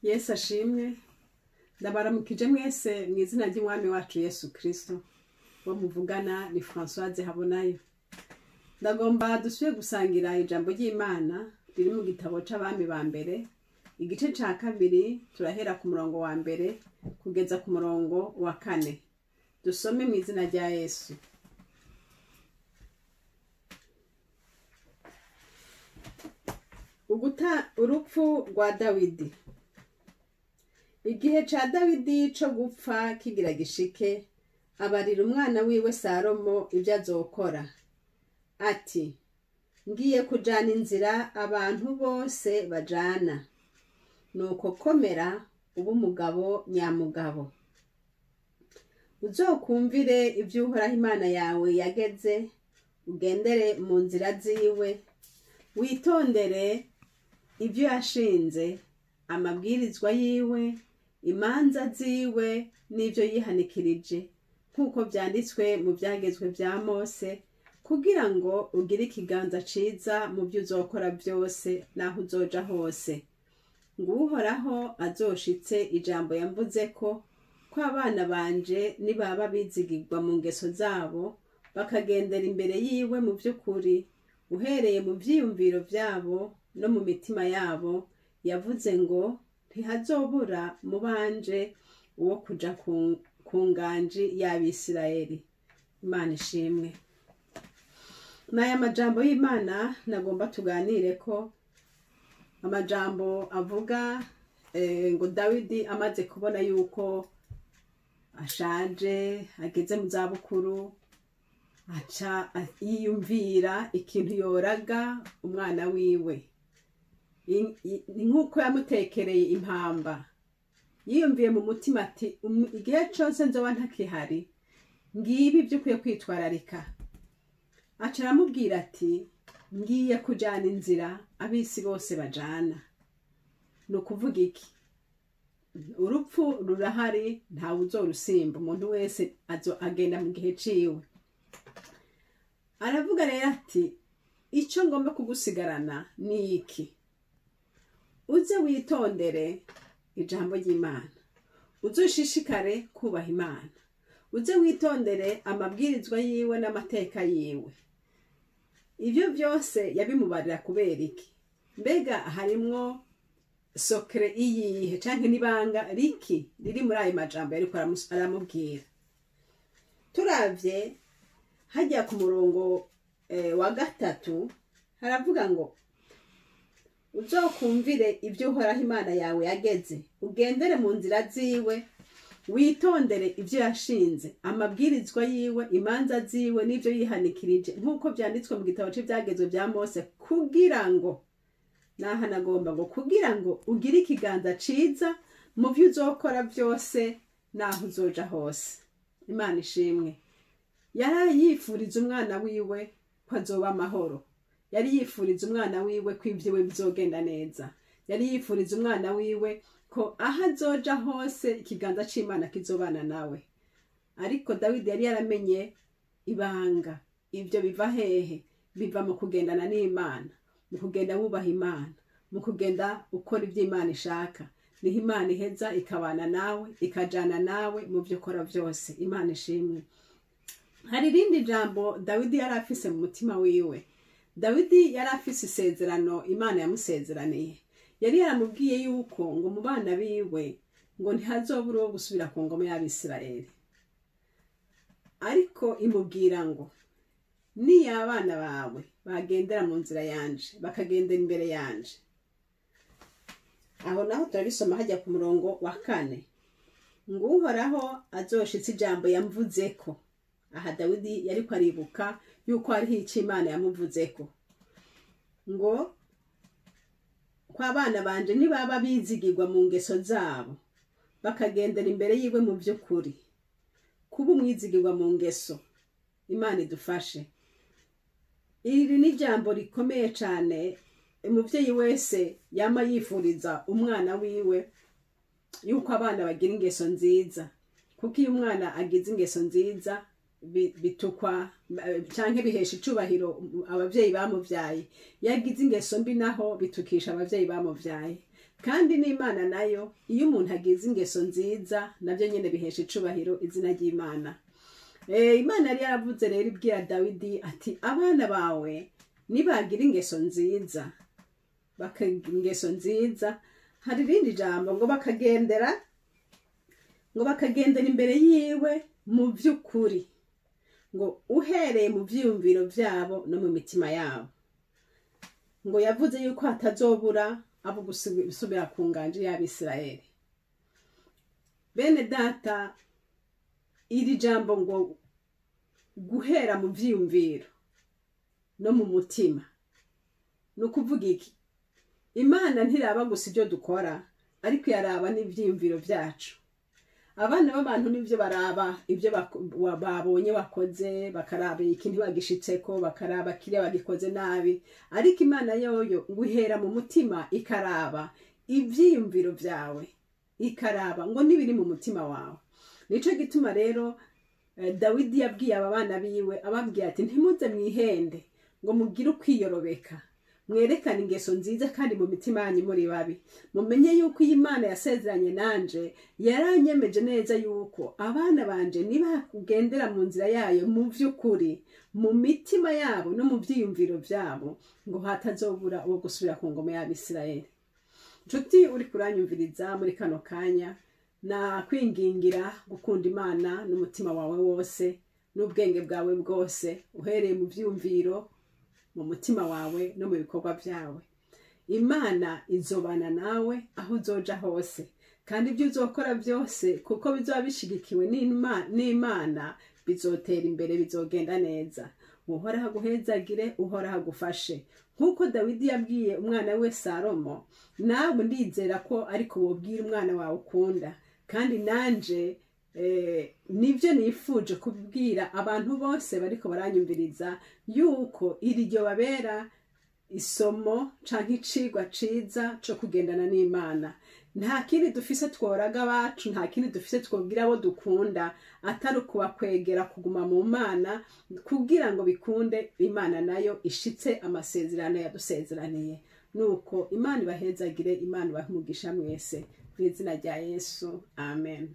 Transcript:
Yesu ashimwe. Ndabaramukije mwese mu izina ry'Umwami wacu Yesu Kristo. Bo muvugana ni Françoise Habonayo. Ndagomba dusubire gusangira ijambo ry'Imana riri mu gitabo c'Abami ba mbere, igice ca kabiri, turahera ku murongo wa mbere kugeza ku murongo wa kane. Dusome mu izina rya Yesu. Uguta urupfu rwa Dawidi. Igihe ca Dawidi co gupfa kigira gishike, abarira umwana wiwe Salomo ivyo azokora. Ati: ngiye kujana inzira abantu bose bajana. Nuko komera ube umugabo nyamugabo. Uzokumvire ivyo Uhoraho Imana yawe yageze, ugendere mu nzira ziwe, witondere ivyo yashinze, amabwirizwa yiwe, imanza ziwe n'ivyo yihanikirije, nk'uko vyanditswe mu vyagezwe vya Mose, kugira ngo ugire ikiganza ciza mu vyo uzokora vyose n'aho uzoja hose. Ngo Uhoraho azoshitse ijambo yamvuzeko, ko abana banje nibaba bizigirwa mu ngeso zabo, bakagendera imbere yiwe mu vy'ukuri, uhereye mu vyiyumviro vyabo no mu mitima yabo, yavuze ngo ntihazobura mu banje uwo kuja ku nganji y'Abisirayeli. Imana ishimwe. N'aya majambo y'Imana nagomba tuganire ko amajambo avuga ngo Dawidi amaze kubona yuko ashaje, ageze mu zabukuru, aca yiyumvira ikintu yoraga umwana wiwe. Ni nk'uko yamutekereye impamba. Yiyumviye mu mutima ati igihe cose nzoba ntakihari, ngibi ivyo ukwiye kwitwararika. Aca aramubwira ati ngiye kujana inzira abisi bose bajana. Ni ukuvuga iki? Urupfu rurahari, ntawe uzorusimba, umuntu wese agenda mu gihe ciwe. Aravuga rero ati ico ngomba kugusigarana ni iki? Uze witondere ijambo ry'Imana, uze ushishikare kubaha Imana, uze witondere amabwirizwa yiwe n'amateka yiwe. Ivyo vyose yabimubarira kubera iki? Mbega harimwo sokre iyihe canke nibanga riki riri muri ayo majambo yariko aramubwira? Turavye hajya ku murongo wa gatatu haravuga ngo uzokumvire ivyo Uhoraho Imana yawe yageze, ugendere mu nzira ziwe, witondere ivyo yashinze, amabwirizwa yiwe, imanza ziwe n'ivyo yihanikirije, nk'uko vyanditswe mu gitabo c'ivyagezwe vya Mose, kugira ngo naha nagomba ngo kugira ngo ugire ikiganza ciza mu vyo uzokora vyose n'aho uzoja hose. Imana ishimwe. Yari yifuriza umwana wiwe ko azoba amahoro. Yari yifuriza umwana wiwe ko ivyiwe bizogenda neza. Yari yifuriza umwana wiwe ko aho azoja hose ikiganza c'Imana kizobana nawe. Ariko Dawidi yari yaramenye ibanga. Ivyo biva hehe? Biva mu kugendana n'Imana, mu kugenda wubaha Imana, mu kugenda ukora ivyo Imana ishaka. Niho Imana iheza ikabana nawe, ikajana nawe mu vyo ukora vyose. Imana ishimwe. Hari irindi jambo Dawidi yari afise mu mutima wiwe. Dawidi yari afise isezerano Imana yamusezeraniye. Yari yaramubwiye yuko ngo mu bana biwe ngo ntihazobura uwo gusubira ku ngoma y'Abisirayeli. Ariko imubwira ngo niyo abana bawe bagendera mu nzira yanje, bakagendera imbere yanje. Aho naho turabisoma hajya ku murongo wa kane. Ngo Uhoraho azoshitse ijambo yamvuzeko. Aha Dawidi yariko aribuka yuko hariho ico Imana yamuvuzeko. Ngo ko abana banje nibaba bizigirwa mu ngeso zabo, bakagendera imbere yiwe mu vy'ukuri. Kuba umwizigirwa mu ngeso, Imana idufashe. Iri ni ijambo rikomeye cane umuvyeyi wese yama yifuriza umwana wiwe, yuko abana bagira ingeso nziza. Kuko iyo umwana agize ingeso nziza bitukwa canke bihesha icubahiro abavyeyi bamuvyaye. Yagize ingeso mbi naho bitukisha abavyeyi bamuvyaye. Kandi n'Imana nayo, iyo umuntu agize ingeso nziza, nabyo nyine bihesha icubahiro izina ry'Imana. Imana yari yaravuze rero ibwira Dawidi ati abana bawe nibagira ingeso nziza, bakagira ingeso nziza. Hari irindi jambo ngo bakagendera imbere yiwe mu by'ukuri, ngo uhereye mu byiyumviro byabo no mu mitima yabo. Ngo yavuze yuko hatazobura abo gusubira ku nganje y'Abisirayeli. Bene data, iri jambo ngo guhera mu byiyumviro no mu mutima ni ukuvuga iki? Imana ntiraba gusa ibyo dukora, ariko yaraba n'ibyiyumviro byacu. Abana b'abantu nibyo baraba, ibyo babonye bakoze, bakaraba ikintu bagishitseko, bakaraba kiriya bagikoze nabi. Ariko Imana yoyo ngo ihera mu mutima, ikaraba ibyiyumviro byawe, ikaraba ngo nibiri mu mutima wawe. Nico gituma rero Dawidi yabwiye aba bana biwe, ababwiye ati ntimuze mwihende ngo mugire ukwiyorobeka, mwerekane ingeso nziza kandi mu mitima yanyu muri babi. Mumenye yuko iyi Imana yasezeranye nanje, yaranyemeje neza yuko abana banje nibagendera mu nzira yayo mu by'ukuri, mu mitima yabo no mu byiyumviro byabo, ngo hatazobura uwo gusubira ku ngoma y'Abisirayeli. Nshuti uri kuranyumviriza muri kano kanya, na kwingingira gukunda Imana n'umutima wawe wose n'ubwenge bwawe bwose, uhereye mu byiyumviro, mu mutima wawe no mu bikorwa byawe. Imana izobana nawe aho uzoja hose, kandi ibyo uzokora byose, kuko bizoba bishigikiwe n'Imana, bizotera imbere, bizogenda neza. Uhoraho aguhezagire, Uhoraho agufashe. Nk'uko Dawidi yabwiye umwana we Salomo, nawe ndizera ko ariko wobwira umwana wawe ukunda. Kandi nanje nibyo nifuje kubwira abantu bose bariko baranyumviriza, yuko iri ryo babera isomo canke icigwa ciza co kugendana n'Imana. Nta kindi dufise tworaga abacu, nta kindi dufise twobwira abo dukunda, atari ukubakwegera kuguma mu Mana, kugira ngo bikunde Imana nayo ishitse amasezerano yadusezeraniye. Nuko Imana ibahezagire, Imana ibahe umugisha mwese, mu izina rya Yesu, amen.